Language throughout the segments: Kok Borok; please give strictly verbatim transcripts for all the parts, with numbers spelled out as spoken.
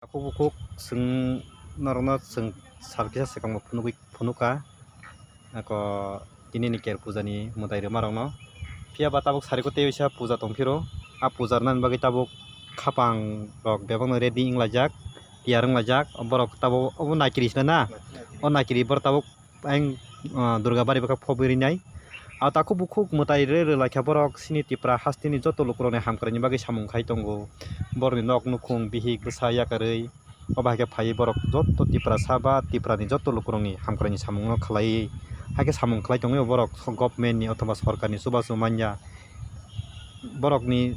Takhuk bukhuk chwng norokno chwng sal kisa swkang bo phunugwi phunukha. Ako tinini ker puja ni mwtai rwma rokno. Phiya ba tabuk sari ko tei waisa puja tong phiro. A puja rwnani bagwi tabuk khapang rok bebak no ready wng laijak, tiyar wng laijak. Borok tabuk obo naikiri sina na. O naikiri borok tabuk ayang, ah, Durga bari bwkha phobwi rinai. A takhuk bukhuk mwtai rw rw laikha borok sini Tipra hasteni joto lukurokni hamkraini bagwi samung khai tongo. Borokni nok nukhung bihik bwsa yakarwi. Obo hai khe phaiwi borok joto Tiprasa ba Tiprani joto lukurokni hamkraini samungno khlaiwi, hai khe samung khlai tongwi borok government ni othoba sorkarni chubachu manya. Borokni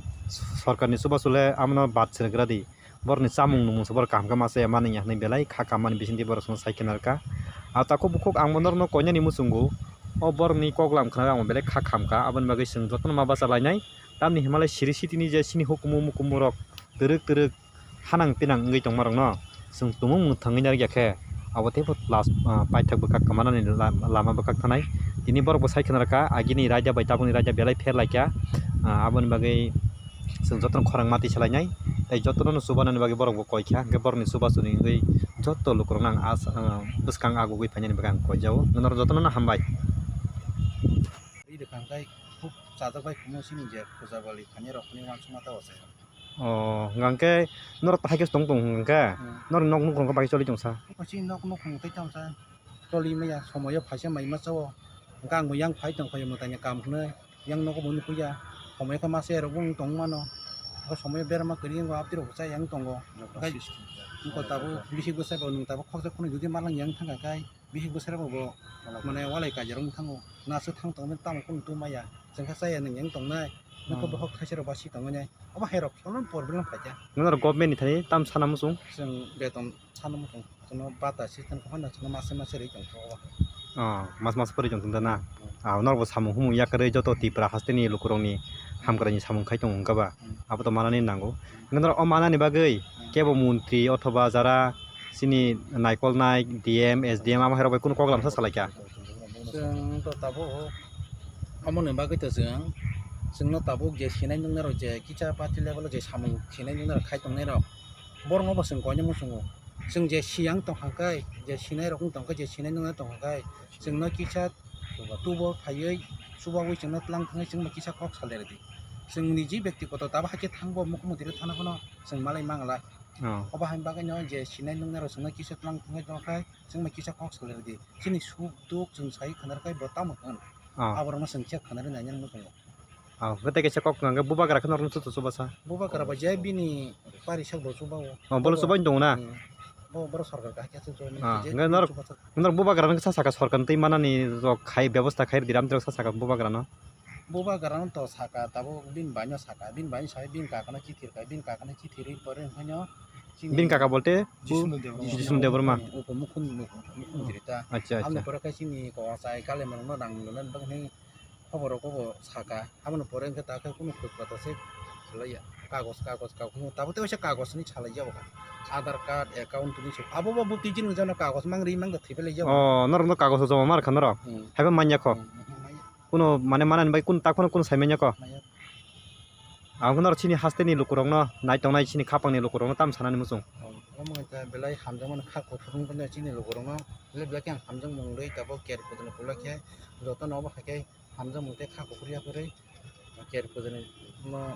sorkarni chubachu le amno bad se rwgra di. Borokni chamung nungmung se borok kaham khe ma chaya mani ya hwnwi belai kha kammani bisingtwi borok chwngno sai khe narwkha. A takhuk bukhuk ang bo norokno koinani muchungo. O borokni koklam khna ang bo belai kha khamkha, aboni bagwi chwng jotono ma bacha lainai. Tamni himalai siri sitini je chini hukumu mukumu rok twrwk twrwk hanang pinang wngwi tongmarokno chwng tumung mwthangwi narwkya khe, abo teibo last, ah, paithak bwkhak kwmanani la-, lama bwkhak thanai. Tini borokbo sai khna rwkha, agini raida bai tabukni raida belai pher laikha, ah, aboni bagwi chwng jotono khorang mati salainai, tei jotono chubanani bagwi borokbo koikha, hwnkhe borokni chubachuni wngwi joto lukurokno ang as-, ah, bwskang agugwi phainani bagwi ang koijao, norok jotono hambai. Ri rwkha hwnkhe khub chajak bai khumui sini je puja bali khainai rok hwnwi uansukma ta o chai. O, hwnkha khe norok hai khe tong tong hwnkha khe, hmm, norok nok nukhung khe bai choli tong sa. Chini nok nukhung tei tamo sa choli maya, somoyo phaisa mai ma chao. Hwnkha ang bo yang phai tong khayo mwtai ni kam hwnwi, yang nogo bo nukhuya, somoyo khe masa rok bo wng tong mano. Hwnkha somoyo berma kwrwi wng abdi rok bo cha yang tongo. Hwnkha tabuk bisi bwsai rok nwng tabuk khoksa khunui jodi ma lang yang thangkha khe, bihik bwsarok bo mane walai kaijarok wng thango, naso thang tongmani tamo kunu tuma ya, chwng khe chaya nung yang tongnai, nokho bokhok thaisa rok basi tongmani, obo hai rok sono problem khaikha. Norok government ni thani tam sana muchung? Chwng beton sana muchung, chwngno bata system khe phano chwngno mase mase rwi tongkha obo. Oh, mas mas kwrwi tong tong da na? Hmm. Ah, norok bo samung humung yakarwi joto Tipra hasteni lukurokni hamkraini samung khai tongo wngkha ba? Hmm. Abo to manani nango. Hmm. Norok o manani bagwi, hmm, kebo montri othoba jara chini naikolnai D M, S D M amo hai rok bai kunu kok lamsa salaikha. Chwng to tabuk amoni bagwi to chwng, chwngno tabuk je sinai nungnai rok je kisa party level o je samung sinai nungnai rok khai tongnai rok, borokno bo chwng koinai muchungo. Chwng je siyang tongkha khe, je sinai rok wng tongkha, je sinai nungnai tongkha khe, chwngno kisa tubo phaiwi chubaui chwngno tlang thangwi chwngno kisa kok salai rwdi. Chwng niji bektigoto tabuk hai khe thangbo mukhumu tiri thana phano chwng malai mangla. Oh. Obo hai bagwino je sinai nungnai rok chwngno kisa tlang thangwi tongkha, chwngno kisa kok salai rwdi. Chini suk duk chwng sai khwnar khai bo tamo hwn. Oh. Aborokno chwng khe khwnarwi nainani muchungo. Oh, hwnkhe tei kaisa kok hwnkha khe bubagra khe norokno chuto chubasa? Bubagra ba je bini parisak bo chubao. Oh, bolo chubaino tongo na? Hmm. Bo, borok sorkar kaham khe chubaimani. Ah, je hwnkhe norok, chubasa. Norok bubagrano khe sa saka sorkarni twi manani rok khai bebosta khai rwdi, amtwrok sa saka bubagrano? Bubagrano to saka tabuk bini baino saka, bini baino saui bini kakano chithi rwkha, bini kakano chithi rwi pore hwnkheno chini bini kaka bolte? Jisnu Debbarma. Jisnu Debbarma. Upo mukhun-, mukhun-, mukhuntri ta. Acha, acha. Amoni pore khe chini kok achai kalimarokno rang rwnani bagwi khobor rok bo saka. Aboni pore hwnkhe ta khe kunu khwk kota se khlaiya. Kagos, kagos, kagos. Tabuk tei waisa kagos hinwi salai ya bo kha. Aadhaar card, account tini se. Abo bo bwtwi jini jano kagos mang ri mang da thwi phai lai ya bo. Oh, norok no kagos joma mar kha norok. Hmm. Haiba manya kho. Hmm, hmm, manya. Kuno mane manani bai kun ta kheno kuno sai manya kho. Manya. Ang norok chini hasteni lukurokno nai tongnai chini khapangni lukurokno tam sanani muchung. Oh, omo ta belai hamjakmani kha kuthuk wngkha chini lukurokno. Belai belai khe ang hamjakmung rwi tabuk ker kuthukno pulak khe jotono obo hai khe hamjakmung tei kha kuphur yaphurwi ker pujani no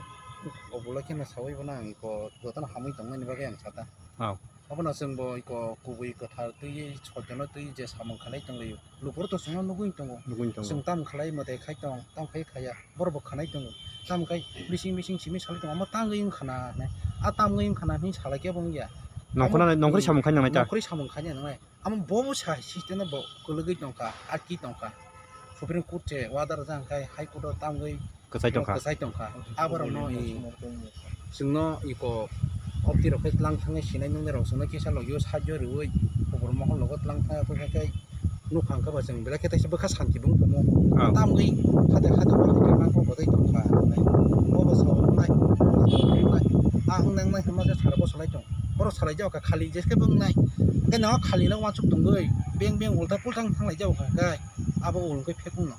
obolai kheno saui bono ang iko jotono hamwi tongmani bagwi ang sata. Oh. Abono chwngbo iko kubui kwthar twiwi soitono twiwi je samung khanai tonglaio. Lukurok to chwngno nugwi tongo. Nugwi tongo. Chwng tam khlai mwtai khai tong, tam khai khaya. Borok bo khanai tongo. Tam khai bising bising simi salai tongo. Omo tangwi wngkha na hinwi. A tamwi wngkha na hinwi salai khe bo wngya. Nongkhorna, omo, nongkhorwi samung khai nangnai ta? Nongkhorwi samung khai nangnai. Amo bo bo sa system bo kwlwgwi tongkha, atki tongkha. Supreme Court se order jang khai High Court o tamgwi kwchai tongkha. Kwchai tongkha. Aborokno i chwngno iko opti rok khe tlang thangwi sinai nungnai rok chwngno kisa logio sajio rwui kubur mohor logo tlang thangwi khe nukhang khe bo chwng belai khe teisa bwkha santi bung tongmo. Ah. Tamgwi hade hade hade khe ma kok bodai tongkha. Bo bo sa wngnai, bo sa wngnai. A wngnai wngnai hwnma se sara bo salai tong. Borok salai jao kha khali je khe bo wngnai. Hwnkhe no khali no uansuk tongwi beng beng ulta pulta wng thanglai jao kha hwnkhe abo ulungkhe phekung no.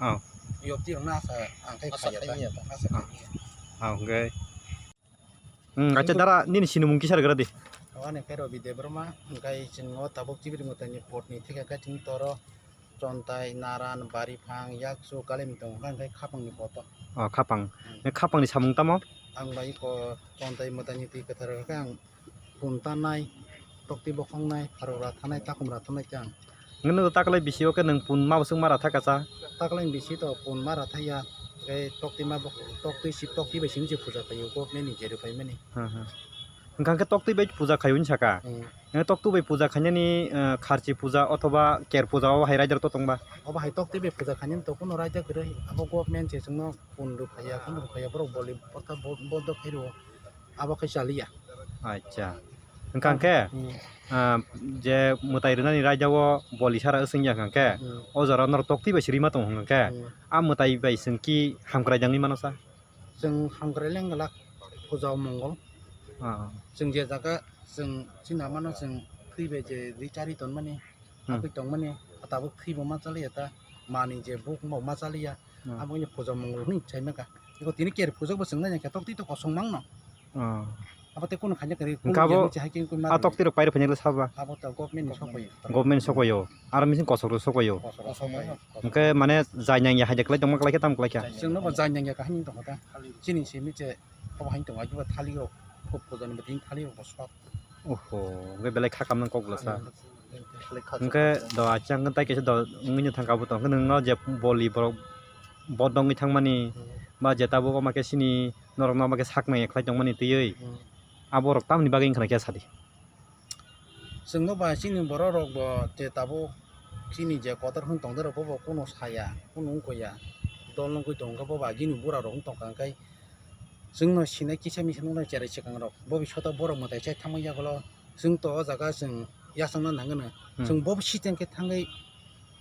Oh. Yopti rok no asa ang khai khaya ta. Asa khai ya. Ah, hwnkhe. Hmm, acha dara nini sinimung kisa rwgra di. Ani khe Robi Debbarma, hwnkhe chwng o tabuk Chibiri Mwtaini pot ni thika khe chwng toro Chontai, Naran, Bariphang, Yakchu, Kalimtong, hwnkhe khapang ni pot o. O khapang. Hmm. Khapang ni samung tamo? Ang bai ko Chontai Mwtaini twi kwthar khe ang pun tanai, tokti bokhongnai, pharok rathanai, takhum rathanai khe ang. Nwng taklai bisi o khe nwng pun ma bwswk ma ratha kacha? Taklai bisi to pun ma rathaya, tei tokti ma bok-, tokti sip tokti bai simi se puja khaio, government ni jeri paimani. Ha, ha. Hwnkha khe tokti bai puja khaio hinwi saka. Hmm. Nwng tokti bai puja khainani, eh, kharchi puja othoba ker puja o hai raida rok to tongba? Obo hai tokti bai puja khainani to kuno raida kwrwi, abo government se chwngno pun rwphaiya, kuno rwphaiya, borok boli porta bo-, bondo khairwo. Abo khe chaliya. Acha. Hwnkha khe, hmm, ah, je mwtai rwnani raida o boli sara wswngya hwnkha khe, hmm, o jora norok tokti bai se rima tongo hwnkha khe, hmm, a mwtai bai chwng ki hamkrai dangwi mano sa? Chwng hamkrai leng glak puja o mongol. Ah. Chwng je jaga chwng chini mano chwng thwi bai je ri chari tonmani. Hmm. Aboni tongmani tabuk thwibo ma chaliya ta, mani je buk bo ma chaliya, hmm, aboni puja mongol hwnwi sai maka. Iko tini ker puja bo chwng nai khe tokti to kosong mangno. Oh. Abo tei kunu khaina kwrwi, kunu hwnkhe abo, je hai khe wngkhe ma a rwdi. Tokti rok pairok phainai le sabo? Abo to government ni sokoi. Government sokoi o. Aro machine kosok rok sokoi o. Kosok rok sokoi. Hwnkhe mane jai nang ya hai de kwlai tongma kwlai khe tamo kwlai kha? Chwngno bo jai nang ya kahini tongkha ta. Chini simi je abo hai tongkha, abo thali rok, kok puja ni bwtwi thali rok bo sok. Oho, hwnkhe belai kha kamnang kok bwlasa. Hmm. Hwnkhe do achang tai kaisa do wngwi thangkha bo tong, hwnkhe nwngno je boli borok bodongwi thangmani, hmm, ba je tabuk omo khe chini norokno omo khe sak nang ya khlai tongmani twiwi, hmm, aborok tamni bagwi wngkha na khe sadi? Chwngno ba chini borok rok bo je tabuk chini je kotor hwn tongdorok bobo kunu saya, kunu wngkha ya, dol wngwi tongkha bobo agini bura rok wng tongkha hwnkhe. Chwngno sinai kisa misa nuknai cherai swkang rok. Bo bisoto borok mwtai chai thangma yagulo chwng to o jaga chwng yachangna nangano. Hmm. Chwng bo system khe thangwi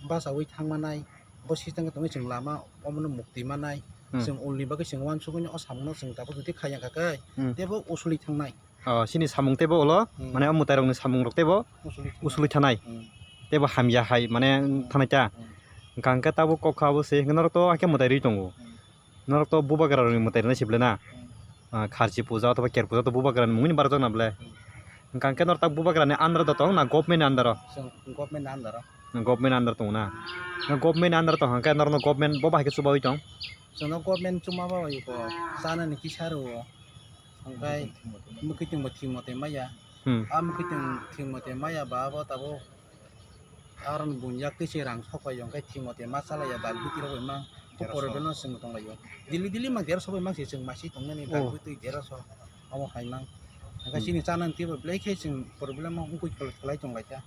bachaui thangmanai, bo system khe tongwi chwng lama omono mukti manai. Hmm. Chwng ulni bagwi chwng uansukgwi o samungno chwng tabuk jodi khaiya kha khe, hmm, teibo usuli thangnai. Oh, chini samung teibo ulo, hmm, mane o mwtai rokni samung rok teibo usuli thangnai. Usuli thanai. Hmm. Teibo hamya hai mane, hmm, thangnai ta. Hmm. Hwnkha hwnkhe tabuk kok kha bo se hwnkhe norok to hakhe mwtai rwi tongo. Hmm. Norok to bubagra rokni mwtai rwna se ble na? Hmm. Ah, kharchi puja othoba ker puja to bubagra ni mungni barjak na ble? Hmm. Hwnkha hwnkhe norok ta bubagra ni under o tong na government ni under o? Chwng government ni under o. Government under tong na? Na government under tong hwnkhe norokno government bo bahai khe chubaui tong? Chwngno government chuma ba bai ko chanani kisa rwo. Hwnkhe mwkhwtwng bo thik mote maya. Hmm. A mwkhwtwng thik mote maya ba abo tabuk Aro ni buini yak twi se rang sok pai yo, hwnkhe thik mote ma cha lai ya, bike bwtwi rok bai mang. Ko problem no chwng tong lai yo. Daily daily mang derasok bai mang se chwng masi tong nani, oh, bike bwtwi derasok omo hai mang. Hwnkhe, hmm, chini chanani twi bo belai khe chwng problem o wngwi khlai tong lai kha.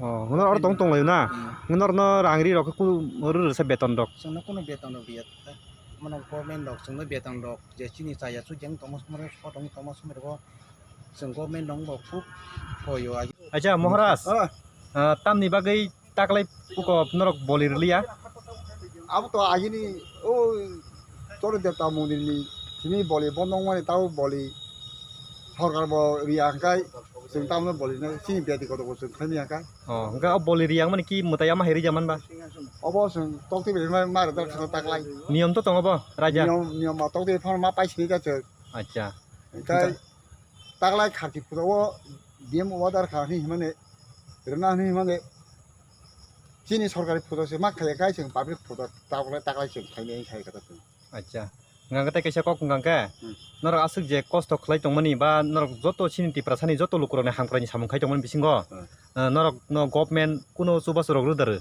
Oh, hwnwi oro tong tong lai na? Hmm. Hwnwi norokno rang ri rok khe ku ro rwsa beton rok? Chwngno kunu beton rok riya ta. Mano government rok chwngno beton rok je chini cha ya su jeng tongma somoi rok so tongwi tongma somoi rok o. Chwng government rok bo khub phoyo agi. Acha, Maharaj, ah, ah, tamni bagwi taklai buko norok boli rwliya? Abo to agini o Choro Debta mondir ni simi boli bondo wngmani, tabo boli sorkar bo riya hwnkhe chwng tamo boli no chini beti kotor bo chwng khlai maya hwnkhe. Oh, hwnkhe o boli riya wngmani ki mwtai ama hai rija man ba? Obo chwng tokti bai ma, ma rwjak thangna taklai. Niyom to tongo bo, raja? Niyom, niyom ma tokti phano ma pai sini ka chwng. Acha. Hwnkhe taklai kharchi puja o D M order kha hwnwi himani, rwna hwnwi himani, chini sorkari puja se ma khaiya khai chwng public puja taklai, taklai chwng khainai sai kha chwng. Acha. Hwnkha khe tei kaisa kok hwnkha khe, hmm, norok aswk je kosto khlai tongmani ba norok joto chini Tiprasani joto lukurokni hamkraini samung khai tongmani bisingo, hmm, eh, norokno government kuno chubachu rok rwda rw?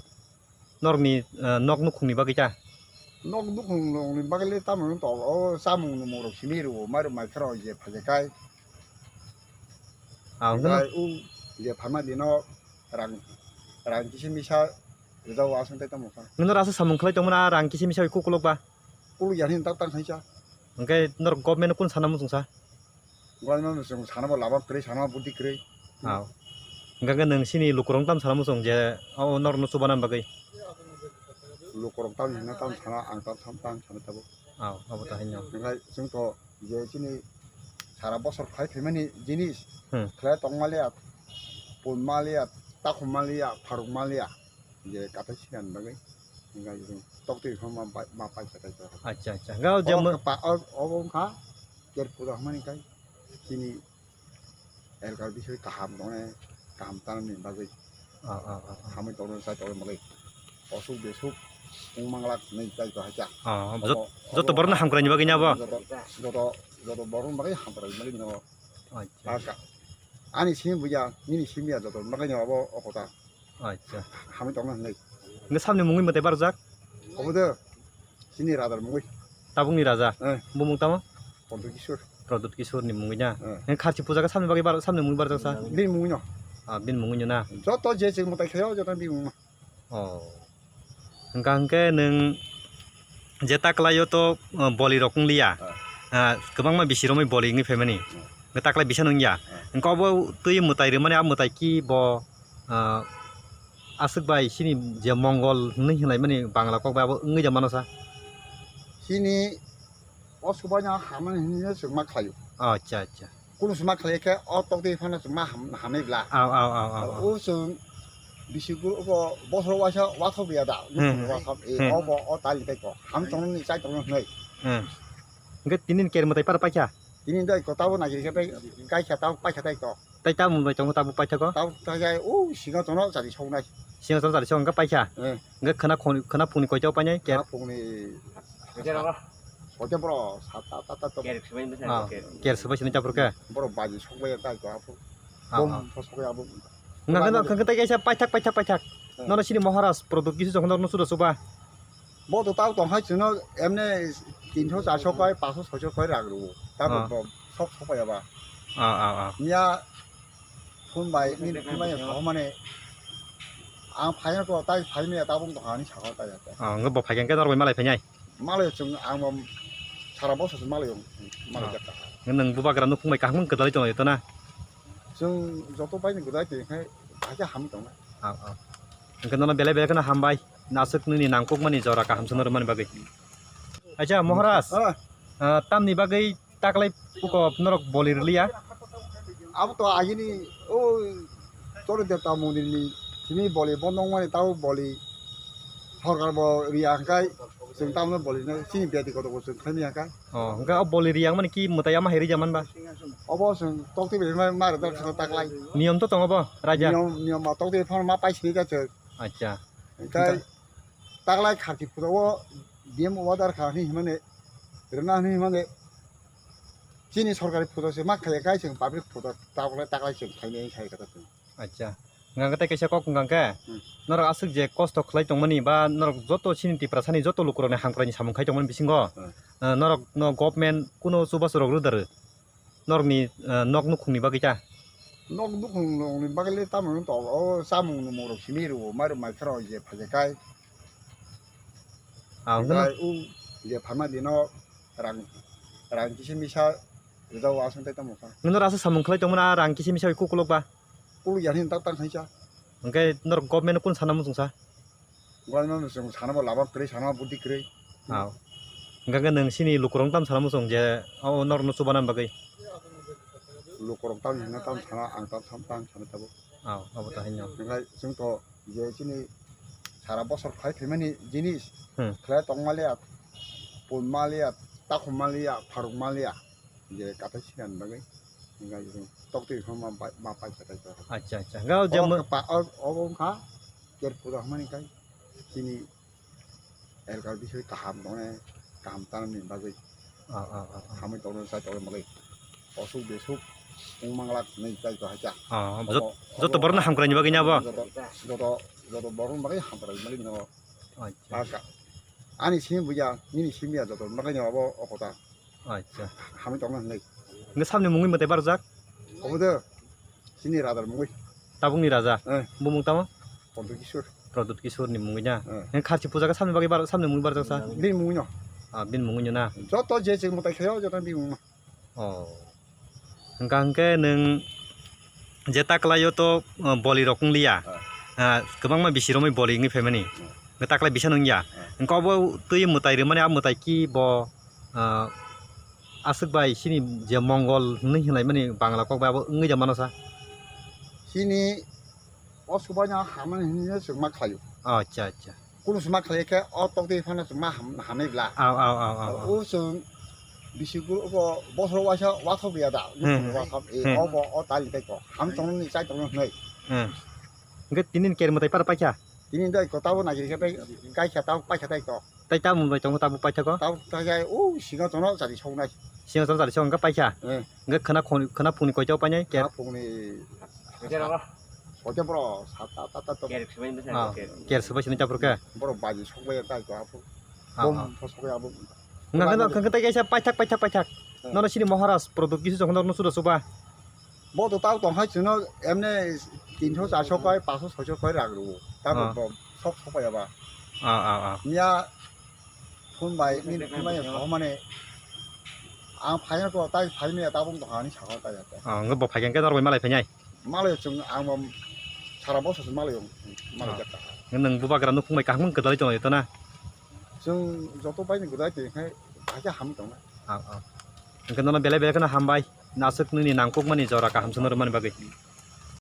Norokni, eh, nok nukhungni bagwi ta? Nok nukhungni bagwi le tamo wng tong, o chamung nwmung rok simi rwo, mairum mai kheno je phaikhe kai. Ah, hwnkhe no- Bai u je pharma dino rang, rang kisi misa rwjao aswk tei tamo kha. Hwnkhe norok aswk samung khlai tongmani, ah, rang kisi misa bai kukulok ba? Kuluk ya hwnwi tak tang khaisa. Hwnkhe norok government no kunu sana muchung sa? Government no chwng sana bo lama kwrwi, sana bo buddi kwrwi. Aw. Hwnkha khe nwng sini lukurok tamo sana muchung je o norokno chubana bagwi? Lukurok tamo hwnna tamo sana, ang tamo sana, tamo sana tabuk. Aw, abo ta haino. Hwnkhe chwng to je chini sara bosor khlai phaimani jinis, hmm, khlai tongmaliya, punmaliya, takhumaliya, pharukmaliya. Je kathai sinani bagwi, hwnkhai chwng toktwi phano ma pai, ma pai kha tai to. Acha, acha. Hwnkhai o je obo mo- khe pa-, o-, obo wngkha ker puja hwnmani khai chini Elkar bisoi kaham tongni, kaham tanani bagwi. Ah, ah, ah, ah. Hamwi tongno chai tongno bagwi. Osuk besuk wng manglak hinwi chai tong haikha. Ah, jot-, obo, joto obo borokno hamkraini bagwi ni abo? Joto, joto, joto borokni bagwi hamkraini bagwi no. Acha. Ani simi buya, nini simi ya joto bagwi no abo o kota. Acha. Hamwi tongna hinwi. Nge samni mungwi mwtai barjak? Obo de, chini rajar mungwi. Tabukni raja? Eh. Bumung tamo? Pradyot Kishore. Pradyot Kishore ni mungwi na? Eh. Nge kharchi puja khe samni bagwi bar-, samni mungwi barjak sa? Bini mungwi no. Ah, bini mungwi no na? Joto je chwng mwtai khayo, joto bini mungwi no. Oh. Hwnkha hwnkhe nwng je taklaio to, uh, boli rok wng liya. Ah. Ah, kwbangma bisi romwi boli wngwi phaimani. Hmm. Hwnkhe taklai bisa nung ya. Hmm. Hwnkhe obo twi mwtai rwmani, a mwtai ki bo, ah, aswk bai chini je mongol hwnwi hinlaimani Bangla kok bai abo wngwi da mano sa? Chini o subaino hamani hinwi chwng ma khlaio. Acha, acha. Kunu se ma khlai khe o tok twi phano chwng ma ham-, hamwi bla. Aw, aw, aw, aw, aw. O chwng bisi kul-, obo bosor waisa wathok ya da. Hmm. Wathok, e, hmm, obo o tali tei ko. Ham tongni chai tongno hwnwi. Hmm. Hwnkhe tini ker mwtai para paikha? Tini dai ko tabo nagiri khe tei kaikha tabo paikha tei ko. Tei tamo bai tongo tabuk paithakgo? Tabuk paithakgo, o singo tono chari soknai. Singo tono chari sok hwnkhe paikha? Eh. Hwnkhe khwna khon-, khwna phungni koito painai? Ker? Khwna phungni koito bro, sat, sat, sat, sat. Ah, ker swbai sini chapur khe? Bro baji sokbai tai ko apu. Ah, bom ah. Sokbai apu. Hwnkhe no, hwnkhe tei kaisa paithak, paithak, paithak. Eh. Nono sini Maharaj product kisi jokhon norno suda suba. Bo to tao tong hai chwngno emne tinso charso kai, paso soiso kai rang rwo. Tamo ah. Bo sok sok ya ba. Ah, ah, ah. Miya phone bai, ni phone bai thok mane. Ang phaina to tai phai miya tabung to ani sakha tai ya. Ah, ngo bo phai khe norok bai malai phainai. Malai chwng ang bo sara boso malai malai ah. Jakka. Nge nang bubagra nukhung bai kaham kwdalai tong to na. Chwng joto bai ni kwdalai tong khai bhai khe ham tong na. Ah, ah. Hwnkhe nono belai belai kheno hambai. Naswk nini nangkukmani jora kaham swnwi rwmani bagwi. Acha, Maharaj, ah, tamni bagwi taklai puko norok boli rwliya? Abo to agini o Choro Debta mondirni simi boli bondo wngmani tabo boli sorkar bo riya hwnkhe chwng tamno boli no chini byaktigoto bo chwng khaimya hwnkhe. Oh, hwnkhe o boli riya wngmani ki mwtai ama hai rwja manba? Obo chwng tokti bai ma, ma rwjak taklai. Niyom to tongo bo, raja? Niyom, niyom ma tokti phano ma paisini khe chwng. Acha. Hwnkhe taklai kharchi puja o D M order kha hwnwi himani, rwna hwnwi himani, chini sorkari puja se ma khlai khai chwng public puja taklai, taklai chwng khainai sai kha chwng. Acha. Hwnkhe tei kaisa kok hwnkha khe, hmm, norok aswk je kosto khlai tongmani ba norok joto chini Tiprasani joto lukurokni hamkraini samung khai tongmani bisingo, hmm, eh, norok no government kuno chubachu rok rwda rw? Norokni, eh, nok nukhungni bagwi ta? Nok nukhungni bagwi le tamo wng tong, o chamung nwmung rok simi rwo, mairum maikha rok je phaikhe kai. Ah, hwnkhe no- Kai u je phaima dino rang, rang kisa misa rwjao aswk tei tamo kha. Nwng norok aswk samung khlai tongmani a rang kisa misa bai kukulok ba? Kuluk ya hwnwi tak tang khaisa. Hwnkhe norok government no kunu sana muchung sa? Guaino no chwng sana bo lama kwrwi, sana bo budi kwrwi. Aw. Hwnkhe nwng sini lukurok tamo sana muchung je o norokno chubana bagwi? Lukurok tamo hino tamo sana, ang tamo sana, tamo sana tabuk. Aw, abo to haino. Hwnkhe chwng to je chini sara bosor khlai phaimani jinis, hmm, khlai tongmaliya, punmaliya, takhumaliya, pharukmaliya. Je kathai sinani bagwi, hwnkhai chwng toktwi phano ma pai, ma paisa tai to. Acha, acha. Hwnkhai o je obo mo- khe pa-, o-, obo wngkha ker puja hwnmani kai chini elkar bisoi kaham tongmani, kaham tanani bagwi. Ah, ah, ah, ah. Hamwi tongmani, chai tongmani bagwi. Osuk besuk wng manglak hinwi chai to haikha. Ah, jot-, obo, joto obo borokno hamkraini bagwi ni abo? Joto, joto, joto borokni bagwi hamkraini bagwi no. Acha. Ani simi buya, nini simi ya joto bagwi no abo o kota. Acha. Hamwi tongna hinwi. Nge samni mungwi mwtai barjak? Obo de, chini rajar mungwi. Tabukni raja? Eh. Bumung tamo? Pradyot Kishore. Pradyot Kishore ni mungwi na? Eh. Nge kharchi puja khe samni bagwi bar-, samni mungwi barjak sa? Bini mungwi no. Ah, bini mungwi no na? Joto je chwng mwtai khayo, joto bini mungwi no. Oh. Hwnkha hwnkhe nwng je taklaio to, uh, boli rok wng liya. Ah. Ah, kwbangma bisi romwi boli wngwi phaimani. Hmm. Hwnkhe taklai bisa nung ya. Hmm. Hwnkhe obo twi mwtai rwmani, a mwtai ki bo, ah, aswk bai chini je mongol hwnwi hinlaimani Bangla kok bai abo wngwi da mano sa? Chini o subaino hamani hinwi chwng ma khlaio. Acha, acha. Kunu se ma khlai khe o toktwi phano chwng ma ham-, hamwi bla. Aw, aw, aw, aw, aw. O chwng Bisi gul obo bosor waisa wathok ya da. Hmm. Wathok e Hmm. obo o tali tai ko. Ham tong ni chai tong ni. Hmm. Hwnkhe tini ni ker mwtai para paikha? Tini dai ko tabo nai khe pai kai kha tabo pai kha tai ko. Tai tamo bai tongo tabo paithago? Tabo tai o singa tono chari sok nai. Singa tono chari sok hwnkhe paikha? Eh. Hwnkhe khwna khon-, khwna phungni koito painai? Ker- Khwna phungni Koito bro, sat, aat, aat, aat, aat. Ah, ker swbai sini chapur khe? Bro, baji sok bai tai ko apo. Ah, Bom ah. Pho sok bai abo. Hwnkhe no, hwnkhe tai kaisa paithak, paithak, paithak. Hmm. Nono sini Maharaj product kisi jokon no suda suba. Bo to tao tong hai chwngno emne tinso charso koi, panso soiso koi rang rwo. Tabo Ah. Bo sok sok bai aba. Ah, ah, ah. Miya phone bai, min phone bai ho mane. Ang phaina to tai phai miya tabung to hani sakha tai ate. Ah, hwnkhe bo phai khe norok bai malai phainai? Malai chwng ang bo sara bosor se malai malai Ah. Jakha. Nwng bubagra nukhung bai kaham kwdalai tongo to na? Chwng joto bai ni gwdalai twi khai hakhe hamwi tongo. Ah, ah. Hwnkhe nono belai belai kheno hambai. Naswk nini nangkukmani jora kaham se norwmani bagwi.